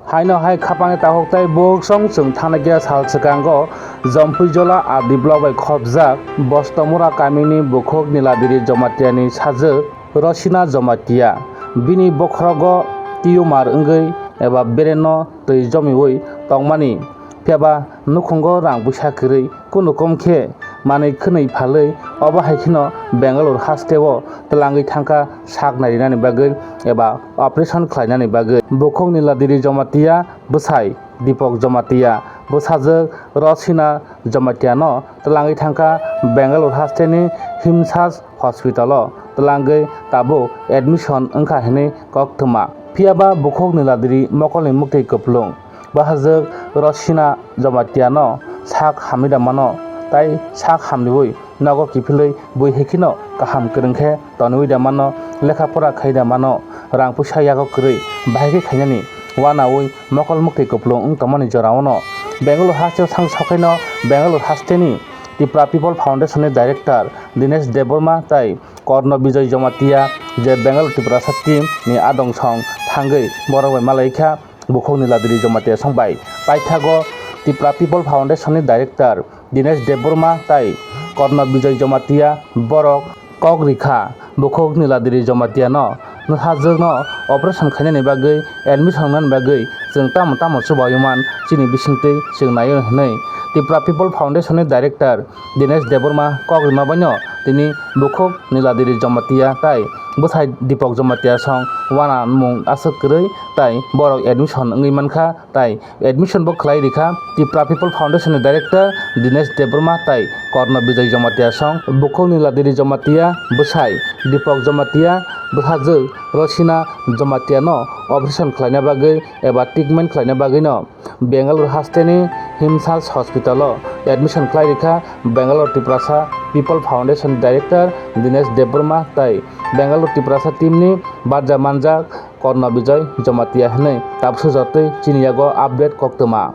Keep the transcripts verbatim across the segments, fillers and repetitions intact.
Haino hai khapangni takhuk tei bukhuk song chwng thangnai khe sal swkango Jompuijola R D block bai khopjak Bostomura kamini bukhuk Niladiri Jomatiani sajwk Rosina Jamatia. Bini bokhorogo tumor wngwi eba brain-o twi jomiui tongmani, phiya ba nukhungo rang puisa kwrwi kunu kom khe manwi khwnwi phalwi obo hai kheno Bangalore hasteo twlangwi thangkha sak nairinani bagwi eba operation khlainani bagwi. Bukhuk Niladiri Jamatia, bwsai Deepak Jamatia, bwsajwk Rosina Jamatiano twlangwi thangkha Bangalore hasteni Himsas hospital-o twlangwi tabuk admission wngkha hwnwi koktwma. Phiya ba bukhuk Niladiri mokolni muktwi kwplung. Bwsajwk Rosina Jamatiano sak hamwi da mano, tai sak hamriui nogo kiphilwi bui hai kheno kaham kwrwng khe tonwi da mano, lekha pora khai da mano, rang puisa yago kwrwi bahai khe khainani wanaui mokol muktwi kwplung wng tongmani jorao no Bangalore hasteo sang sokhaino Bangalore hasteni Tipra People Foundation ni director Dinesh Debbarma tai Korno Bijoy Jamatia je Bangalore Tiprasa team ni adong song thangwi borok bai malaikha bukhuk Niladiri Jamatia song bai. Paithago Tipra People Foundation ni director Dinesh Debbarma tai Korno Bijoy Jamatia borok kok rikha bukhuk Niladiri Jamatia no nwsajwk no operation khainani bagwi admission wngnani bagwi chwng tamo tamo chubaui man chini bisingtwi chwng naio hwnwi Tipra People Foundation ni director Dinesh Debbarma kok rima baino tini bukhuk Niladiri Jamatia tai bwsai Deepak Jamatia song wanamung aswk kwrwi tai borok admission wngwi mankha tai admission bo khlai rikha Tipra People Foundation ni director Dinesh Debbarma tai Korno Bijoy Jamatia song bukhuk Niladiri Jamatia bwsai Deepak Jamatia bwsajwk Rosina Jamatia no operation khlaina bagwi eba treatment khlaina bagwi no Bangalore hasteni Himsas hospital-o admission khlai rikha Bangalore Tiprasa People Foundation director Dinesh Debbarma tai Bangalore Tiprasa team ni barja manjak Korno Bijoy Jamatia hwnwi tabuk sujotwi chini yago update koktwma.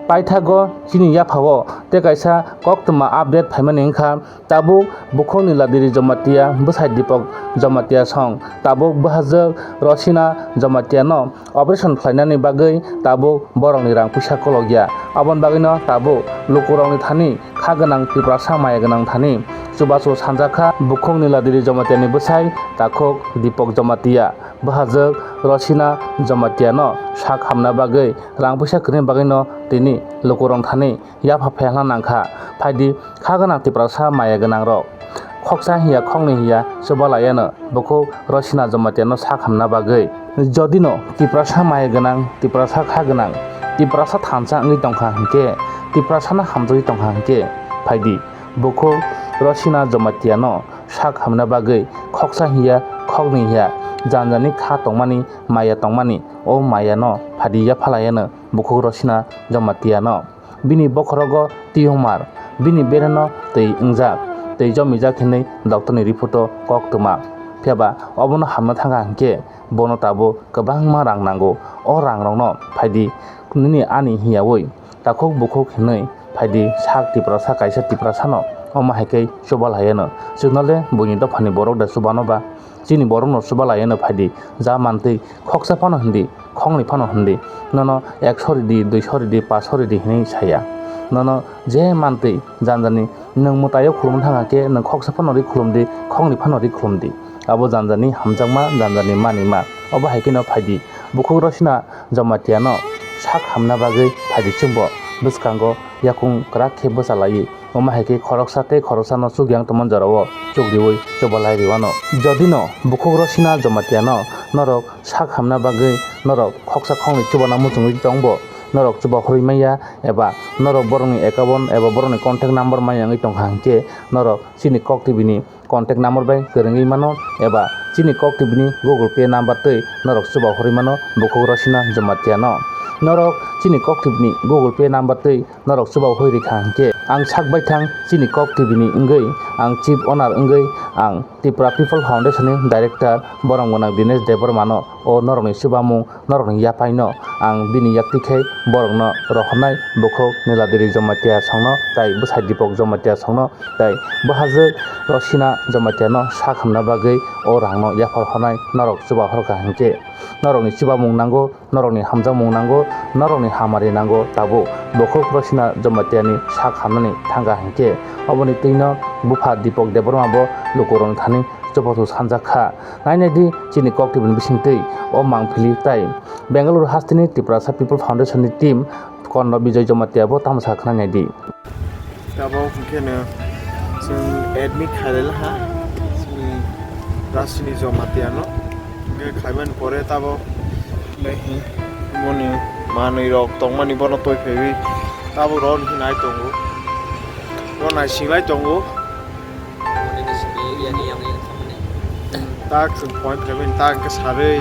Paithago chini yaphao tei kaisa koktwma update phaimani wngkha. Tabuk bukhuk Niladiri Jamatia bwsai Deepak Jamatia song tabuk bwsajwk Rosina Jamatia no operation khlainani bagwi tabuk borokni rang puisa kolokya. Aboni bagwino tabuk lukurokni thani kha gwnang Tiprasa maya gwnang thani chubachu sanjakha bukhuk Niladiri Jamatia ni bwsai takhuk Deepak Jamatia bwsajwk Rosina Jamatia no sak hamna bagwi rang puisa kwrwini bagwino tini lukurok thani yapha phaina nangkha. Phaidi kha gwnang Tiprasa maya gwnang rok. Khoksa hiya khoknwi hiya chuba laiano bukhuk Rosina Jamatia no sak hamna bagwi. Jodi no Tiprasa maya gwnang, Tiprasa kha gwnang, Tiprasa thansa wngwi tongkha hinkhe, Tiprasa no hamjagwi tongkha hinkhe, phaidi bukhuk Rosina Jamatia no sak hamna bagwi khoksa hiya khoknwi hiya janjani kha tongmani maya tongmani o maya no phaidi yapha laiano bukhuk Rosina Jamatia no. Bini bokhorogo tumor, bini brain-o twi wngjak, twi jomijak hinwi doctor-ni report-o koktwma. Phiya ba obono hamna thangkha hinkhe bono tabuk kwbangma rang nango. O rangrokno phaidi nini ani hiyaui takhuk bukhuk hinwi phaidi sak Tiprasa kaisa Tiprasano omo hai khe chuba laiano. Chwngno le buini dophani borok da chubano ba? Chini borokno chuba laiano phaidi, ja mantwi khoksa phano hindi, khoknwi phano hindi, nono ekso ridi, duiso ridi, paso ridi hinwi saya. Nono je mantwi janjani nwng mwtaio khulumna thangkha khe nwng khoksa phano ri khulumdi, khoknwi phano ri khulumdi. Abo janjani hamjakma, janjani manima. Obo hai kheno phaidi. Bukhuk Rosina Jamatia no sak hamna bagwi phaidi chwngbo bwskango yakung kwrak khe bwchalaiwi. Omo hai khe khoroksa tei khoroksa no chukya wng tongmani jorao chukriwi chubalai rwano. Jodi no bukhuk Rosina Jamatia no norok sak hamna bagwi norok khoksa khoknwi chubana muchungwi tongbo, norok chuba horwi manya eba norok borokni account eba borokni contact number manya wngwi tongkha hinkhe norok chini Kok T V ni contact number bai kwrwngwi mano eba chini Kok T V ni Google Pay number twi norok chuba horwi mano bukhuk Rosina Jamatia no. Norok chini Kok T V ni Google Pay number twi norok chuba horwi rikha hinkhe ang sak baithang chini Kok T V ni wngwi ang chief owner wngwi ang Tripura People Foundation ni Director borom gwnang Dinesh Debbarma no o norokni chubamung, norokni yapai no ang bini yakti khe borokno rohornai. Bukhuk Niladiri Jamatia songno tai bwsai Dipok Jamatia songno tai bwhajwk Rosina Jamatia no sak hamna bagwi o rang no yaphar hornai norok chuba horkha hinkhe. Norokni chubamung nango, norokni hamjakmung nango, norokni hamari nango, tabuk bukhuk Rosina Jamatia ni sak hamnani thangkha hinkhe, oboni twino bupha Dipok Debbarma bo lukurokni thani chubachu sanjak kha. Nainai di chini kok tibini bisingtwi o mangpili tai Bengaluru hasteni Tiprasa People Foundation ni team Kondo Bijoy Jamatia bo tamo sa khna nai di. Tabok hwnkhe no chwng admit khailai laha chini Rosina Jamatia no. Hwnkhe khaimani pore tabok boni manwi rok tongmani bono toi phaiwi tabok rok hwnwi nai tongo. Bo naisinglai tongo. Tak chwng point seven tak hwnkhe sarwi,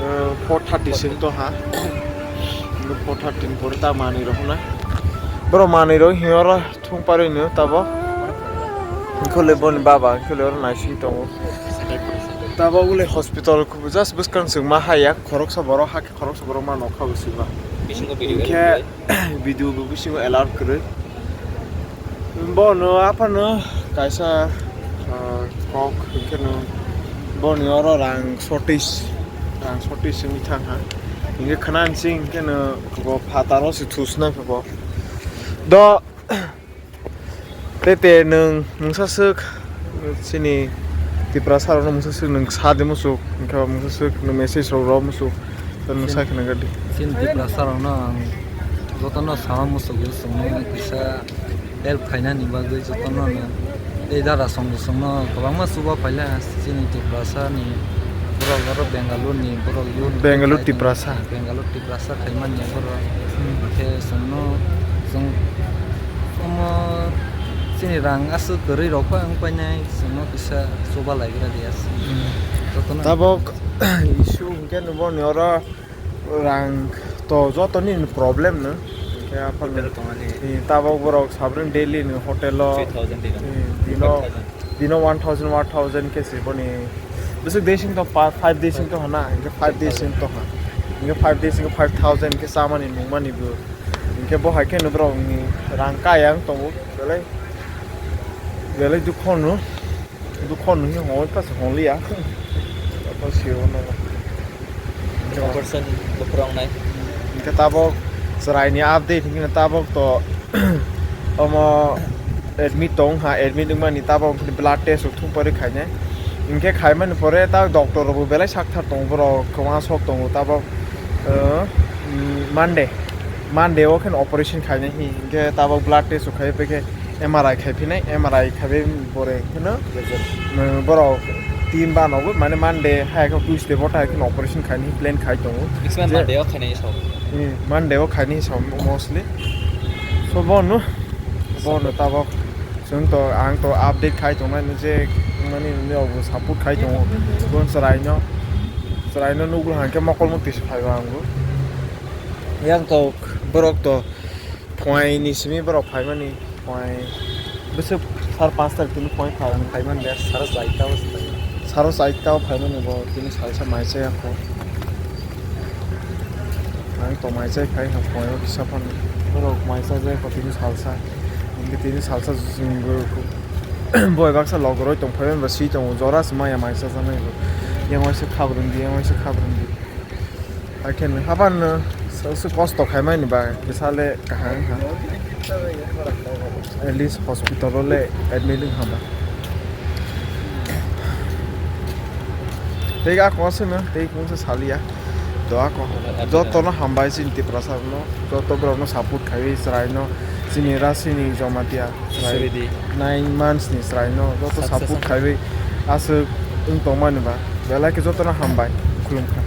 eh, four thirty sing tongha. Four thirty ni pore ta manwi rok hwnna. Borok manwi rok hiya oro thung parwi no tabok. Hwnkhe le boni baba hwnkhe le oro naising tongo. Tabok le hospital just bwskang chwng ma haya khoroksa borok hakhe khoroksa borok ma nokha bo sima. Bisingo video hwnkhe video bo bisingo alert kwrwi. Bono aphano kaisa, ah, kok hwnkhe no boni oro rang shortage, rang shortage wngwi thangha. Hinkhe khna sing hwnkhe no bo phataro se thusnai khe bo. Do tete nwng mungsa swk chini Tiprasa rokno mungsa swk nwng sa de musuk, hwnkhe mungsa swk nwng message rok ro musuk. Tei nwng sai khna gadi. Chini Tiprasa rokno ang jotono sama muchungwi chwngno kisa help khainani bagwi jotono no tei dada song bosongno kwbangma chuba phaila chini Tiprasa ni borok oro Bengaluru ni borok youth Bengaluru khai Tiprasa. Bengaluru Tiprasa khaimani borok. Hmm. Khe chwngno chwng omo chini rang aswk kwrwi rok phano wng painai chwngno kisa chuba laigra diya. Hmm. Jotono tabok issue hwnkhe nwbo ni oro rang to jotoni problem no. Hwnkhe aphano hotel tongani. Eh, tabok borok sabrin daily no hotel o. Three thousand dinan. Eh, dino, five thousand. Dino one thousand, one thousand khe se boni. Bwswk days wng tong pa, five days wng tong hana, hwnkhe five days wng tong ha. Hwnkhe five days wng five thousand khe chamani nungmani bo. Hwnkhe bo hai khe no borok ni rang kaya wng tongo. Belai, belai dukho no. Dukho nungwi hongwi kha se hongliya. Apa sio no. Operation buphurok nai. Hwnkhe tabok chwraini update hwnkhe tabok to omo admit tong ha, admit wngmani tabok blood test rok thung pore khainai. Hwnkhe khaimani pore ta doctor rok bo belai sakthar tongo borok kwma sok tongo tabok, uh, Monday, Monday o khe operation khainai hi hwnkhe tabok blood test rok khai phaikhe M R I khai phinai, M R I khai bai bore kheno, eh, borok tin ba nogo, mane Monday hai khe Tuesday bo tai kheno operation khaini plan khai tongo. Next month je Monday o khainai sao. Eh, Monday o khaini sao mostly. So bono, bono tabok chwng to ang to update khai tongnai no je mani ni obo support khai tongo. Bon chwrai no, chwrai no nugul hangke mokol mukti se phai ba ango. Yang to borok to Phuaini simi borok phaimani, phuai bwswk sar panch tarikh tini phuai phai. Ang phaimani de saro chaita o se phai. Saro chaita o phaimani bo tini salsa mai chaya kho. Ang to mai chai phai ha phuai o kisa phano. Borok mai chajak kho tini salsa. Hwnkhe tini salsa jwng bo boi baksa logoroi tong phai ba si tongo jora se maya mai chajaknai bo. Yang waisa khabrwng di, yang waisa khabrwng di. Hakhe nwng haphano se kosto khaimani ba kisa le kaham wngkha. At least hospital o le admit wngkha ba. Tei a kosano tei kungsa saliya. To ako jotono hambai chini Tiprasa rokno, joto borokno support khaiwi chwraino chini Rosina Jamatia. Chwrai nine months ni chwraino joto support khaiwi aswk wng tongmani ba belai khe jotono hambai khulumkha.